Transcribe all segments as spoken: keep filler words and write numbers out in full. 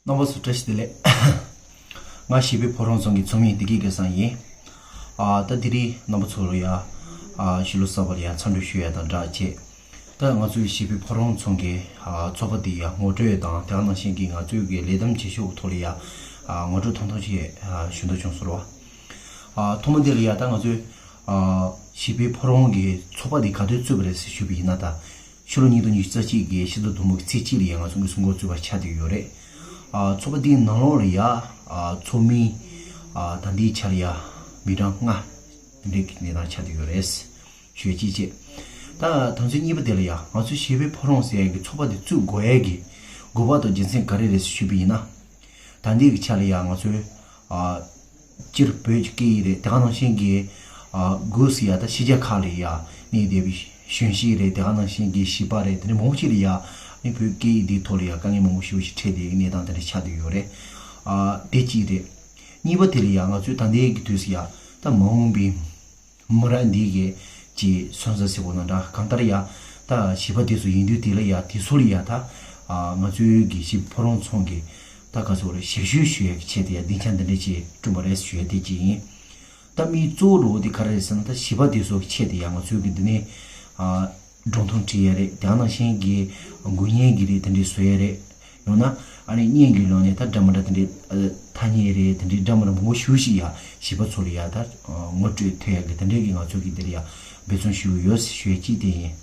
རྣམ་པ་ཚོ་བཀྲ་ཤིས་བདེ་ལེགས། ང་བཞི་པའི་ཕོ་བྲང་ཚང་གི་ཚོགས་མི་བདེ་སྐྱིད་སྐལ་བཟང་ཡིན། ཨ་ད་དེ་རིང་རྣམ་པ་ཚོ་ལ་ཡ་ཨ་ཕྱི་ལོ་གསར་པ་ལ་ཡ་འཚམས་འདྲི་ཞུ་ཡ་དང་སྦྲགས་བྱས། ད་ང་ཚོའི་བཞི་པའི་ཕོ་བྲང་ཚང་གི་ཨ་ཚོགས་པ་འདི་ཡ་ངོ་སྤྲོད་དང་དེ་ག་ནང་བཞིན་གྱི་ང་ཚོའི་གི་ལས་དམ་བྱེད་ཕྱོགས་ཐོག་ལ་ཡ་ཨ་ངོ་སྤྲོད་ཐུང་ཐུང་ཞིག་ཨ་ཞུ་འདོད་བྱུང་སོང་ར། ཨ་ཐོག་མ་འདི་ལ་ཡ་ད་ང་ཚོའི་ཨ་བཞི་པའི་ཕོ་བྲང་གི་ཚོགས་པ་འདི་ག་དུས་བཙུགས་པ་རེད་ཟེར་ཞུས་པ་ཡིན་ན། ད་ཕྱི་ལོ་ཉིས་སྟོང་ཉི་ཤུ་རྩ་གཅིག་གི་ཕྱི་ཟླ་དང་པོ་གི་ཚེས་གཅིག་ལ་ཡ་ང་ཚོ་གི་གསུང་འགོ་བཙུགས་པ་ཆགས་བསྡད་ཡོད་རེད། ཨ་ཚོགས་པ་འདིའི་ནང་ལོགས་ལ་ཡ་ཨ་ཚོགས་མི་ཨ་ད་ལྟའི་ཆར་ཡ་མི་གྲངས་ལྔ་འདྲ་གི་གནས་སྟངས་ཆགས་བསྡད་ཡོད་རེད། ཞུ་ཡ་གཅིག་བྱས། ད་དོན་ཚན་གཉིས་པ་དེ་ལ་ཡ་ང་ཚོ་བཞི་པའི་ཕོ་བྲང་ཟེར་ཡ་གི་ཚོགས་པ་དེ་བཙུགས་དགོས་ཡ་གི་དགོས་པ་དང་རྒྱུ་མཚན་ག་རེ་རེད་ཟེར་ཞུས་པ་ཡིན་ན། ད་ལྟའི་གི་ཆ་ལ་ཡ་ང་ཚོའི་ཨ་སྤྱིར་བོད་ཀྱི་སྐད་ཡིག་རེད། དེ་ག་ནང་བཞིན་གྱི་ཨ་སྒོས་སུ་ཡ་ད་ཕྱི་རྒྱལ་ཁག་ལ་ཡ་གནས་བསྡད་པའི་གཞོན་སྐྱེས་རེད། དེ་ག་ནང་བཞིན་གྱི་བྱིས་པ་རེད། དེ་འདྲ་མང་པོ་ཅིག་ལ་ཡ་ནི་བོད་སྐད་ཡིག་འདིའི་ཐོག་ལ་ཡ་དཀའ་ངལ་མང་པོ་ཞེ་པོ་ཞིག་འཕྲད་བསྡད་ཡོད་གནས་སྟངས་དེ་འདྲ་ཆགས་བསྡད་ཡོད་རེད། ཨ་དེ་གཅིག་རེད། གཉིས་པ་དེ་ལ་ཡ་ང་ཚོས་ད་ལྟའི་གི་དུས་སུ་ཡ་ད་མ་འོངས་པའི་མི་རབས་འདི་གི་ཅིག་སོན་རྩ་ཟེར་བ་ན་འདྲ། གང་ལྟར་ཡ་ད་བྱིས་པ་དེ་ཚོ་ཡིན་དུས་དེ་ལ་ཡ་དེ་ཚོ་ལ་ཡ་ད་ཨ་ང་ཚོའི་གི་བཞི་པའི་ཕོ་བྲང་ཚང་གི་ད་ག་ཚོད་རེད། ཞབས་ཞུ་ཞུ་ཡ་གི་ཆེད་དུ་ཡ་སྡིངས་ཆ་འདི་འདྲ་ཅིག་བསྐྲུན་པ་རེད་ཞུ་ཡ་དེ་གཅིག་ཡིན། ད་མིའི་གཙོ་བོ་འགྲོ་བོ་དེ་ག་རེ་རེད་ཟེར་ན། ད་བྱིས་པ་དེ་ཚོ་གི་ཆེད་དུ་ཡ་ང་ཚོའི་གི་འདི་ནས་ཨ་སྒྲུང་ཐུང་བྲིས་ཡ་རེད། དེ་ག་ནང་བཞིན་གྱི་མགུལ་བརྙན་གྱི་རིགས་དེ་འདྲ་བཟོ་ཡ་རེད། ཡང་ན་ཨ་ནི་བརྙན་གྱི་ལམ་ནས་ད་འདྲ་མི་འདྲ་དེ་འདྲའི་ཨ་ཐ་སྙད་རེད། དེ་འདྲའི་འདྲ་མི་འདྲ་མང་པོ་ཞེ་པོ་ཞིག་ཡ་བྱིས་པ་ཚོ་ལ་ཡ་ད་ཨ་ངོ་སྤྲོད་ཐུབ་ཡ་གི་དེ་འདྲའི་གི་ང་ཚོ་གི་འདི་ལ་ཡ་འབད་བརྩོན་ཞུ་གི་ཡོད་ཞུ་ཡ་གཅིག་དེ་ཡིན།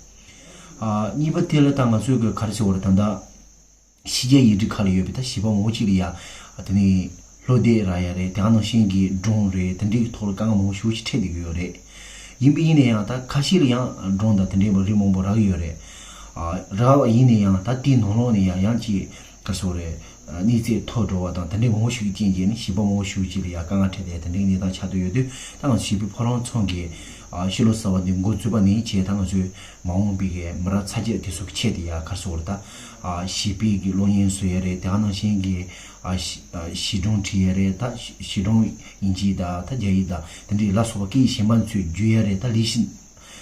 ཨ་གཉིས་པ་དེ་ལ་ད་ང་ཚོའི་གི་ག་རེ་ཟེར་བ་རེད། ད་ལྟ་ཕྱི་རྒྱལ་ཡུལ་གྲུ་ཁག་ལ་ཡོད་པའི་ད་བྱིས་པ་མང་པོ་ཅིག་ལ་ཡ་དེ་ནས་བློ་གཏད་རག་ཡ་རེད། དེ་ག་ནང་བཞིན་གྱི་སྒྲུང་རེད། དེ་འདྲའི་གི་ཐོག་ལ་དཀའ་ངལ་མང་པོ་ཞེ་པོ་ཞིག་འཕྲད་བསྡད་ཀྱི་ཡོད་རེད། ཡིན་པ་ཡིན་ན་ཡང་ད་ཁ་ཤས་ལ་ཡང་སྒྲུང་དང་དེ་འདྲའི་རིགས་མང་པོ་རག་གི་ཡོད་རེད། ཨ་རག་པ་ཡིན་ན་ཡང་ད་དེའི་ནང་ལོགས་ནས་ཡང་ཡང་ཅིག་ག་རེ་ཟེར་དགོས་རེད། ཨ་གནས་ཚད་མཐོ་འགྲོ་བ་དང་དེ་འདྲའི་མང་པོ་ཞིག་གི་རྐྱེན་གྱིས་ནི་བྱིས་པ་མང་པོ་ཞེ་པོ་ཅིག་ལ་ཡ་དཀའ་ངལ་འཕྲད་དེ་དེ་འདྲའི་གནས་སྟངས་ཆགས་བསྡད་ཡོད་དུས། ད་ང་ཚོ་བྱིས་པའི་ཕོ་བྲང་ཚང་གི་ཨ་ཕྱི་ལོ་གསར་པ་འདི་འགོ་བཙུགས་པ་ནས་བྱས་ད་ང་ཚོའི་མ་འོངས་པའི་གི་མི་རབས་ཚ་རྒྱས་དེ་ཚོ་གི་ཆེད་དུ་ཡ་ག་རེ་ཟེར་དགོས་རེད། ད་ཨ་བྱིས་པའི་གི་གློག་བརྙན་བཟོ་ཡ་རེད། དེ་ག་ནང་བཞིན་གྱི་ཨ་བྱིས་ཨ་བྱིས་སྒྲུང་བྲིས་ཡ་རེད། ད་བྱིས་བྱིས་སྒྲུང་དབྱིན་ཇི་དང་ད་རྒྱ་ཡིག་དང་དེ་འདྲའི་ལ་སོགས་པ་སྐད་ཡིག་གཞན་པ་ཚོས་བསྒྱུར་ཡ་རེད། ད་ལས་གཞི་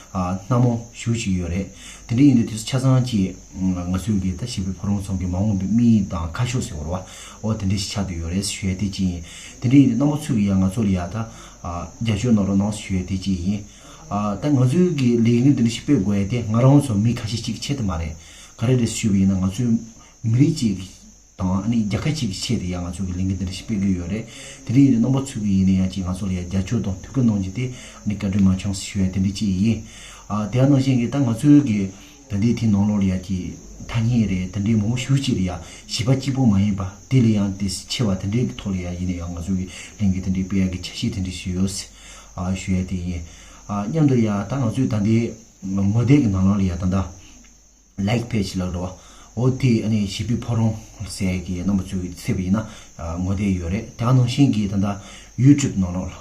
ཨ་སྣ་མང་ཞེ་པོ་ཅིག་ཡོད་རེད། དེ་འདྲ་ཡིན་དུས་དེ་ཚོ་ཆ་ཚང་ཅིག་ང་ཚོའི་གི་ད་བྱིས་པའི་ཕོ་བྲང་ཚང་གི་མ་འོངས་པའི་དམིགས་ཡུལ་དང་ཁ་ཕྱོགས་ཟེར་བ་རེད་བ། འོ་དེ་འདྲ་ཞིག་ཆགས་བསྡད་ཡོད་རེད་ཞུ་ཡ་དེ་གཅིག་ཡིན། དེ་འདྲ་ཡིན་དུས་རྣམ་པ་ཚོས་གི་ཡ་ང་ཚོ་ལ་ཡ་ད་ཨ་རྒྱབ་སྐྱོར་གནང་རོགས་གནང་ཞུ་ཡ་དེ་གཅིག་ཡིན། ཨ་ད་ང་ཚོའི་གི་ལས་འགུལ་འདི་འདྲ་ཞིག་སྤེལ་དགོས་ཡ་དེ་ང་རང་ཚོ་མི་ཁ་ཤས་ཅིག་གི་ཆེད་དུ་མ་རེད། ག་རེ་རེད་ཞུས་པ་ཡིན་ན། ང་ཚོའི་མི་རིགས་གཅིག་གི་དང་ཨ་ནི་རྒྱལ་ཁབ་གཅིག་གི་ཆེད་དུ་ཡང་ང་ཚོ་གི་ལས་འགུལ་འདི་འདྲ་ཞིག་སྤེལ་གི་ཡོད་རེད། དེ་འདྲ་ཡིན་དུས་རྣམ་པ་ཚོ་གི་ཡིན་ན་ཡང་ཅིག་ང་ཚོ་ལ་ཡང་རྒྱབ་སྐྱོར་དང་ཐུགས་ཁུར་གནང་རྒྱུ་དེ་ཨ་ནི་བཀའ་དྲིན་མ་བྱུང་ཞུ་ཡ་དེ་འདྲ་ཅིག་ཡིན། ཨ་དེ་ཡང་ནང་བཞིན་གི་ད་ང་ཚོའི་གི་ད་ལྟའི་དེའི་ནང་ལོགས་ལ་ཡང་ཅིག་ཐ་སྙད་རེད། དེ་འདྲའི་མང་པོ་ཞེ་པོ་ཅིག་ལ་ཡང་བྱིས་པ་གཅིག་པོ་མ་ཡིན་པ་དེ་ལས་ཡང་དེ་ཆེ་བ་དེ་འདྲའི་གི་ཐོག་ལ་ཡང་ཡིན་ན་ཡང་ང་ཚོ་གི་ལས་འགུལ་དེ་འདྲའི་སྤེལ་ཡ་གི་འཆར་གཞི་དེ་འདྲ་ཞིག་ཡོད། ཨ་ཞུ་ཡ་དེ་ཡིན། ཨ་མཉམ་དུ་ཡང་ད་ང་ཚོའི་ད་ལྟའི་ངོ་དེབ་གི་ནང་ལོགས་ལ་ཡང་ད་ལྟ་ལའིཀ་པེ་ཇི་ལབ་རོ། འོ་དེ་ཨ་ནི་བྱིས་པའི་ཕོ་བྲང་ཟེར་གི་རྣམ་པ་ཚོས་གཟིགས་པ་ཡིན་ན་ཨ་ངོ་དེབ་ཡོད་རེད། དེ་ག་ནང་བཞིན་གྱི་ད་ལྟ་ཡུ་ཊུབ་ནང་ལོགས་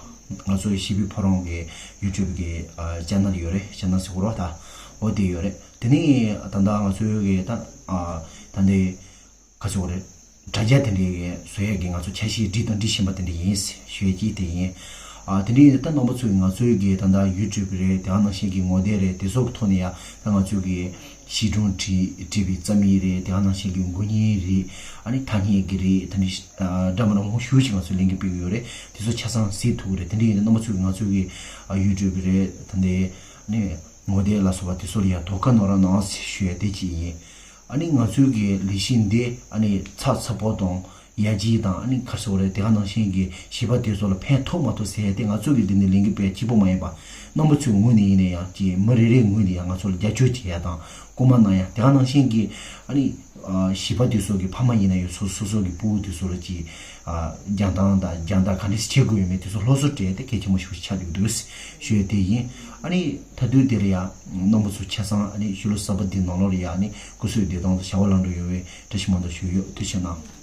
ང་ཚོའི་བྱིས་པའི་ཕོ་བྲང་གི་ཡུ་ཊུབ་གི་ཨ་ཅེ་ནལ་ཡོད་རེད། ཅེ་ནལ་ཟེར་གོ་རོ་ད། འོ་དེ་ཡོད་རེད། དེ་ནས་ད་ལྟ་ང་ཚོའི་གི་ད་ཨ་ད་ལྟའི་ག་ཚོད་རེད། དྲ་རྒྱ་དེ་འདྲའི་གི་བཟོ་ཡས་ཀྱི་ང་ཚོ་འཆར་གཞི་བསྒྲིགས་དང་སྒྲིག་བཞིན་པ་དེ་འདྲ་ཡིན་ཞུ་ཡས་ཀྱི་དེ་ཡིན། ཨ་དེ་འདྲ་ཡིན་ད་རྣམ་པ་ཚོས་ང་ཚོའི་གི་ད་ལྟ་ཡུ་ཊུབ་རེད། དེ་ག་ནང་བཞིན་གྱི་ངོ་དེབ་རེད། དེ་ཚོ་གི་ཐོག་ནས་ཡང་ད་ང་ཚོའི་གི་བྱིས་སྒྲུང་བྲིས་བྲིས་པའི་རྩོམ་ཡིག་རེད། དེ་ག་ནང་བཞིན་གྱི་མགུལ་བརྙན་རེད། ཨ་ནི་ཐ་སྙད་ཀྱི་རེད། དེ་འདྲ་ཨ་འདྲ་མི་འདྲ་མང་པོ་ཞེ་པོ་ཅིག་ང་ཚོས་ལེན་གི་སྤེལ་གི་ཡོད་རེད། དེ་ཚོ་ཆ་ཚང་གཟིགས་ཐུབ་གི་རེད། དེ་འདྲ་ཡིན་ད་རྣམ་པ་ཚོས་ང་ཚོའི་གི་ཨ་ཡུ་ཊུབ་རེད། དེ་འདྲའི་ཨ་ནི་ངོ་དེབ་ལ་སོགས་པ་དེ་ཚོ་ལ་ཡང་དོ་ཁུར་གནང་རོགས་གནང་ཞུ་ཡས་དེ་གཅིག་ཡིན། ཨ་ནི་ང་ཚོའི་གི་ལས་གཞི་འདི་ཨ་ནི་ཚགས་ཚུད་པོ་དང་ཡར་རྒྱས་དང་ཨ་ནི་ག་རེ་ཟེར་དགོས་རེད། དེ་ག་ནང་བཞིན་གྱི་བྱིས་པ་དེ་ཚོ་ལ་ཕན་ཐོགས་མ་ཐོགས་ཟེར་ཡ་དེ་ང་ཚོ་གི་འདི་ནས་ལས་འགུལ་སྤེལ་གཅིག་པོ་མ་ཡིན་པ། རྣམ་པ་ཚོའི་ངོས་ནས་ཡིན་ན་ཡང་ཅིག་མི་རེ་རེའི་ངོས་ནས་ཡང་ང་ཚོ་ལ་རྒྱབ་སྐྱོར་བྱེད་ཡ་དང་སྐུལ་མ་གནང་ཡ། དེ་ག་ནང་བཞིན་གྱི་ཨ་ནི་ཨ་བྱིས་པ་དེ་ཚོ་གི་ཕ་མ་ཡིན་ན་ཡང་སོ་སོ་སོ་གི་ཕྲུ་གུ་དེ་ཚོ་ལ་ཅིག་ཨ་རྒྱག་སྟངས་དང་སྦྱང་སྟངས་ག་འདྲས་བྱེད་དགོས་ཡོད་མེད་དེ་ཚོ་སློབ་གསོ་སྤྲད་དེ་གལ་ཆེན་པོ་ཞིག་ཆགས་འདུག་འདུག་ཞུ་ཡ་དེ་ཡིན། ཨ་ནི་ད་དུང་དེ་ལ་ཡང་རྣམ་པ་ཚོ་ཆ་ཚང་ཨ་ནི་ཕྱི་ལོ་གསར་པ་འདི་ནང་ལོགས་ལ་ཡང་ཨ་ནི་སྐུ་གཟུགས་བདེ་ཐང་དང་བྱ་བ་ལམ་འགྲོ་ཡོང་བའི་བཀྲ་ཤིས་སྨོན་འདུན་ཞུ་ཡོད། ཐུགས་རྗེ་གནང་།